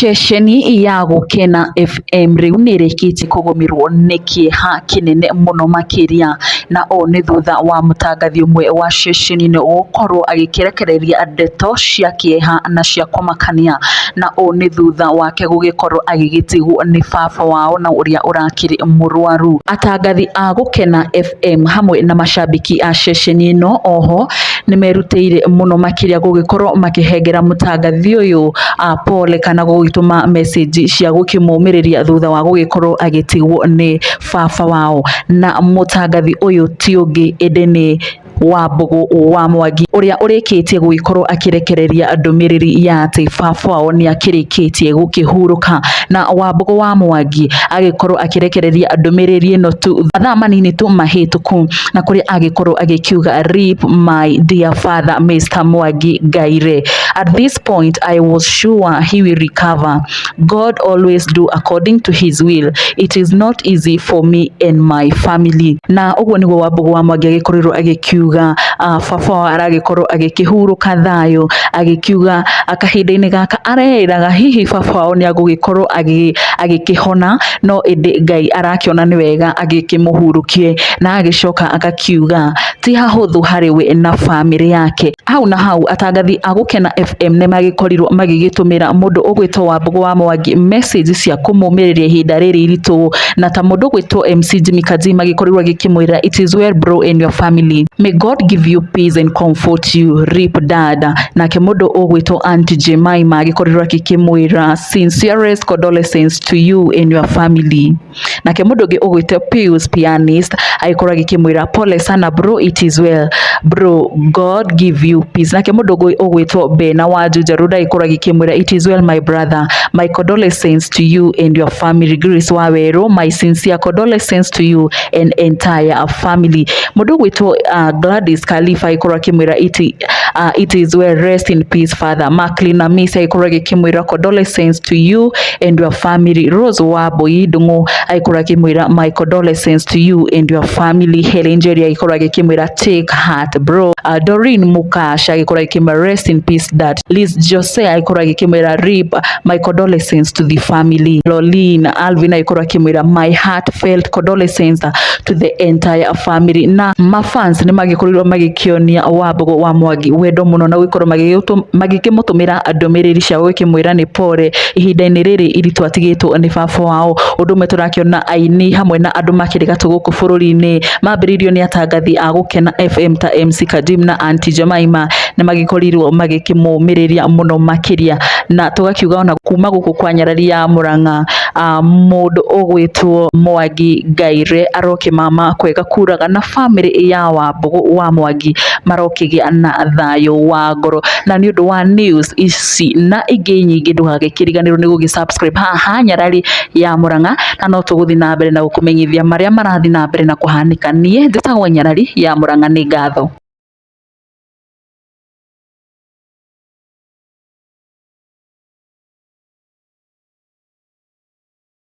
Ceceni ya Gũkena FM rĩu nĩĩrĩkĩtie kũgũmĩrwo nĩ kĩeha kĩnene mũno makĩria, na ũũ nĩ thutha wa mũtangathi ũmwe wa ceceni ĩno gũkorwo agĩkĩrekereria ndeto cia kĩeha na cia kũmakania, na ũũ nĩ thutha wake gũgĩkorwo agĩgĩtigwo nĩ baba wao na ũrĩa ũrakĩrĩ mũrwaru. Atangathi a Gũkena FM hamwe na macambĩki a ceceni ĩno oho nĩmerutĩire mũno makĩria gũgĩkorwo makĩhengera mũtangathi ũyũ pole kana gũgĩtũma message cia gũkĩmũmĩrĩria thutha wa gũgĩkorwo agĩtigwo nĩ baba wao. Na mũtangathi ũyũ ti ũngĩ ĩndĩ nĩ Wambũgũ wa Mwangi ũrĩa ũrĩkĩtie gũgĩkorwo akĩrekereria ndũmĩrĩri ya atĩ baba wao nĩ akĩrĩkĩtie gũkĩhurũka. Na Wambũgũ wa Mwangi agĩkorwo akĩrekereria ndũmĩrĩri ĩno tu mathaa manini tu mahĩtũku, na kũrĩa agĩkorwo agĩkiuga, "RIP my dear father Mr. Mwangi Ngaire. At this point I was sure he will recover. God always do according to his will. It is not easy for me and my family." Na ũguo nĩguo Wambũgũ wa Mwangi agĩkorirwo agĩkiuga baba wao aragĩkorwo agĩkĩhurũka thayũ, agĩkiuga kahinda-inĩ gaka areĩraga hihi baba wao nĩ agũgĩkorwo agĩkĩhona, no ĩndĩ Ngai arakĩona nĩ wega agĩkĩmũhurũkie, na agĩcoka agakiuga ti hahũthũ harĩ we na bamĩrĩ yake. Hau na hau atangathi a Gũkena FM nĩ magĩkorirwo magĩgĩtũmĩra mũndũ ũgwĩtwo Wambũgũ wa Mwangi message cia kũmũmĩrĩria ihinda rĩrĩ iritũ, na ta mũndũ ũgwĩtwo MC Jimmy Kajima agĩkorirwo agĩkĩmwĩra, "It is well, bro, and your family. May God give you peace and comfort you. RIP dad." Nake mũndũ ũgwĩtwo Auntie Jemima agĩkorirwo agĩkĩmwĩra, "Sincerest condolences to you and your family." Nake mũndũ ũngĩ ũgwĩtwo Pius Pianist agĩkorwo agĩkĩmwĩra, "Pole sana bro, it is well bro, God give you peace." Nake mũndũ ũngĩ ũgwĩtwo Bena wa Juja Road agĩkorwo agĩkĩmwĩra, "It is well, my brother, my condolences to you and your family." Grace Waweru, "My sincere condolences to you and entire family." Mũndũ ũgwĩtwo Gladys Khalifa agĩkorwo akĩmwĩra, "It is well, rest in peace, father." Macklin Amisi agĩkorwo agĩkĩmwĩra, "Condolences to you and your family." Rose Wambui Ndung'u agĩkorwo akĩmwĩra, "My condolences to you and your family." Helen Njeri agĩkorwo agĩkĩmwĩra, "Take heart, bro." Doreen Mukash agĩkorwo agĩkĩmwĩra, "Rest in peace, dad." Liz Jose agĩkorwo agĩkĩmwĩra, "RIP, my condolences to the family." Lolin Alvin agĩkorwo akĩmwĩra, "My heartfelt condolences to the entire family." Na mafans nĩ magĩkorirwo magĩkĩonia Wambũgũ wa Mwangi wendo mũno na gũgĩkorwo magĩkĩmũtũmĩra ndũmĩrĩri cia gũgĩkĩmwĩra nĩ pole ihinda-inĩ rĩrĩ iritũ atigĩtwo nĩ baba wao. Ũndũ ũmwe tũrakĩona aini hamwe na andũ makĩrĩ gatũ gũkũ bũrũri-inĩ mambĩrĩirio nĩ atangathi a Gũkena FM ta MC Kadim na Auntie Jemima nĩ magĩkorirwo magĩkĩmũmĩrĩria mũno makĩria, na tũgakiuga ona kuma gũkũ kwa Nyarari ya Mũrang'a, mũndũ ũgwĩtwo Mwangi Ngaire arokĩmama kwega kuraga, na bamĩrĩ ya Wambũgũ wa Mwangi marokĩgĩa na thayũ wa ngoro. Na nĩ ũndũ wa news ici na ingĩ nyingĩ, ndũgagĩkĩriganĩrwo nĩ gũgĩ subscribe haha Nyarari ya Mũrang'a, na no tũgũthiĩ na mbere na gũkũmenyithia marĩa marathiĩ na mbere na kũhanĩka. Niĩ njĩtagwo Nyarari ya Mũrang'a, nĩ ngatho.